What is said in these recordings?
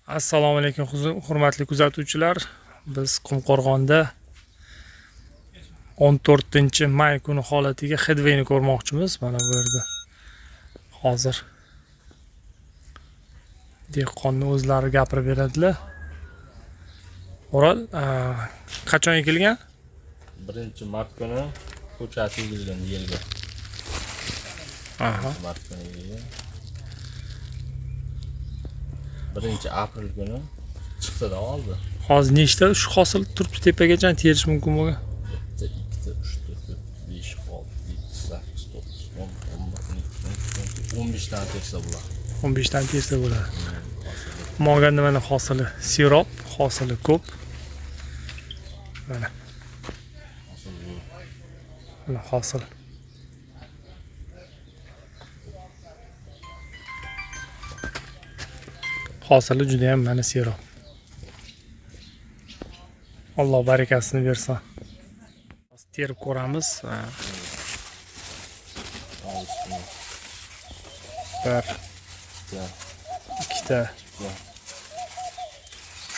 Assalomu alaykum, hurmatli kuzatuvchilar. Biz Qumqo'rg'onda 14 may kuni holatiga Headwayni ko'rmoqchimiz. Mana bu yerda hozir dehqonni o'zlari gapirib beradilar. O'rol, qachon ekilgan? 1 mart kuni ko'chati egilgan yerga. Aha. Mart kuni egilgan. 1 aprel kuni chiqdi-da oldi. Hozir nechta shu hosil turibdi tepagacha terish mumkin bo'lgan? Bitta, ikkita, uchta, to'rt, besh, olti, yetti, sakkiz, to'qqiz, 10, 11, 12, 13, 14, 15 tani tersa bo'ladi. 15 tani tersa bo'ladi. Molganda mana hosili serob, hosili ko'p. Mana Hosil zo'r. mana hosil. Hosili juda ham mana serob. Alloh barakasini bersin. Hozir terib ko'ramiz. Olti, Bir, ikkita, ikkita,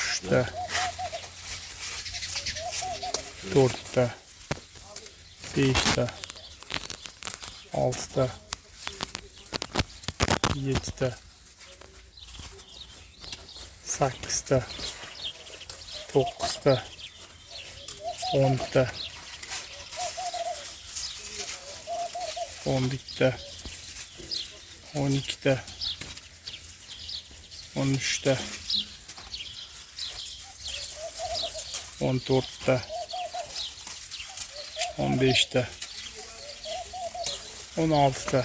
uchta, uchta, to'rtta, beshta, oltita, yettita, sakkizta, to'qqizta, 10ta, 11ta, 12ta, 13ta, 14ta, 15ta, 16ta,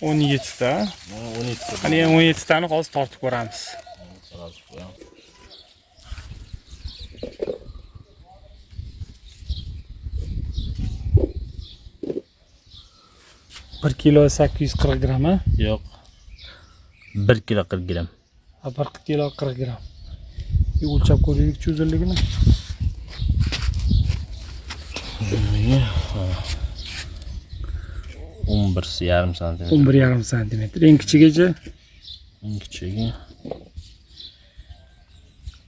17ta. Mana 17 ta. Ana endi 17 tani hozir tortib ko'ramiz. Tarazib qo'yamiz. 1 kilo 840 gramm, a? Yo'q. 1 kilo 40 gramm. Ha, 1 kilo 40 gramm. Bir o'lchab ko'raylikchi uzunligini. Uzunligi 11,5 santimetr. 11,5 santimetr. Eng kichigichi? Eng kichigi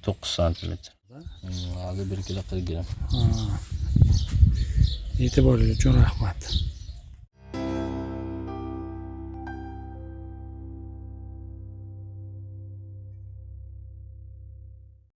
9 santimetr. Hozir 1 kilo 40 gramm. E'tiboringiz uchun rahmat.